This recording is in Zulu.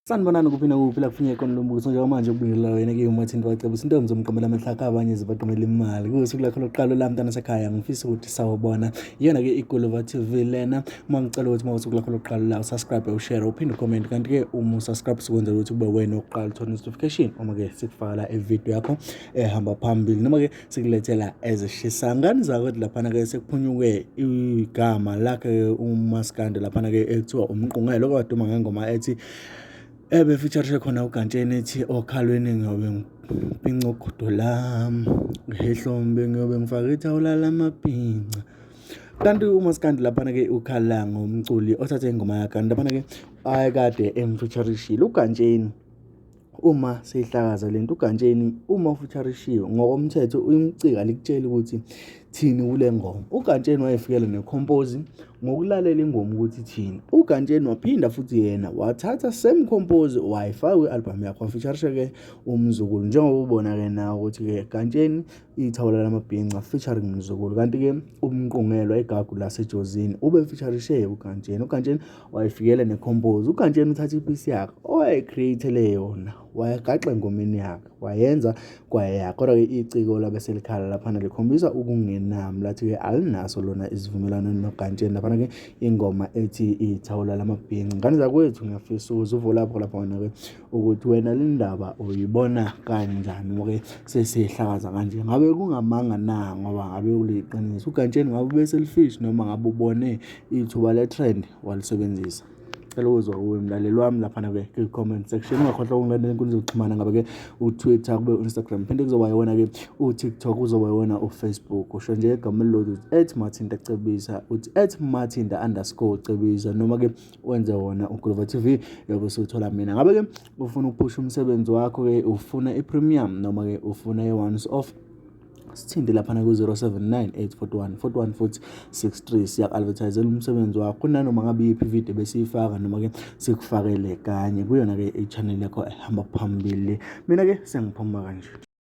Sanibonani kuphi nakuphi la kufinye khona lo mbuso njengamanje ukubingelela wena ke uMathini wacebisa intombi zomqomela amahlaka abanye zibaqomela imali kusuku lakho lokuqala la mntana sekhaya ngifisa ukuthi sawubona iyona ke iGuluva TV lena uma ngicela ukuthi uma usuku lakho lokuqala la usubscribe ushare uphinde ucomment kanti ke uma usubscribe sikwenzela ukuthi kube wena oqala uthola notification uma ke sikufaka la ivideo yakho ehamba phambili noma ke sikulethela ezishisa ngani zakwethu laphana ke sekuphunyuke igama lakhe umaskandi laphana ke ekuthiwa umqungelo okwaduma ngengoma ethi ebefeaturishe khona ugantsheni ethi okhalweni ngiyobe ngibhinca ugodo lami ngehlombe ngiyobe ngifake ithawula lamabhinca kanti umaskandi laphana-ke ukhala ngomculi othathe ingoma yakhe kanti laphana-ke ayekade emfeaturishile ugantsheni Uma seyihlakaza lento uGantsheni uma ufutharishiwe ngokomthetho uyumcika likutshela ukuthi thini kule ngoma. UGantsheni wayefikela nekhompozi ngokulalela ingoma ukuthi thini. UGantsheni waphinda futhi yena wathatha same compose wayifaka kwi-album yakhe wafeaturisha-ke uMzukulu njengoba ubona-ke nawe ukuthi-ke Gantsheni ithawula lamabhinca featuring Mzukulu kanti-ke uMqungelwa igagu laseJozini ube featurishe uGantsheni. UGantsheni wayefikele necompose uGantsheni uthatha ipiece yakhe owayecreate-ele yona wayegaxa engomeni yakhe wayenza kwayeyakhe kodwa-ke iciko labe selikhala laphana likhombisa ukungenami lathi-ke alinaso lona isivumelwano noGantsheni laphana-ke ingoma ethi ithawula lamabhinci ngane zakwethu ngiyafisa ukuze uvo lapho lapha wena-ke ukuthi wena le ndaba uyibona kanjani ngoke sesihlakaza kanje ngabe kungamanga na ngoba ngabe kuliqiniso uGantsheni ngabe ubeselfish noma ngabe ubone ithuba le-trend walisebenzisa cela ukuzwa kuwe mlaleli wami laphana-ke kwi-comment section ungakhohlwa ukungilandela enkundla zokuxhumana ngabe-ke utwitter kube u-instagram phinde kuzoba yiwona-ke utiktok kuzoba yiwona ufacebook usho nje igama elilodwa uthi at mathinta cebisa uthi at mathinta underscore cebisa noma-ke wenze wona uGrover TV yobe usuthola mina ngabe-ke ufuna ukuphusha umsebenzi wakho-ke ufuna i-premium noma-ke ufuna i-once off sithinte laphana ku-079 841 41 futhi 63 siyaku-advertisela umsebenzi wakho nanoma ngabe iyiphi ividiyo besiyifaka noma-ke sikufakele kanye kuyona-ke i-channel yakho ehamba phambili mina-ke sengiphuma kanje.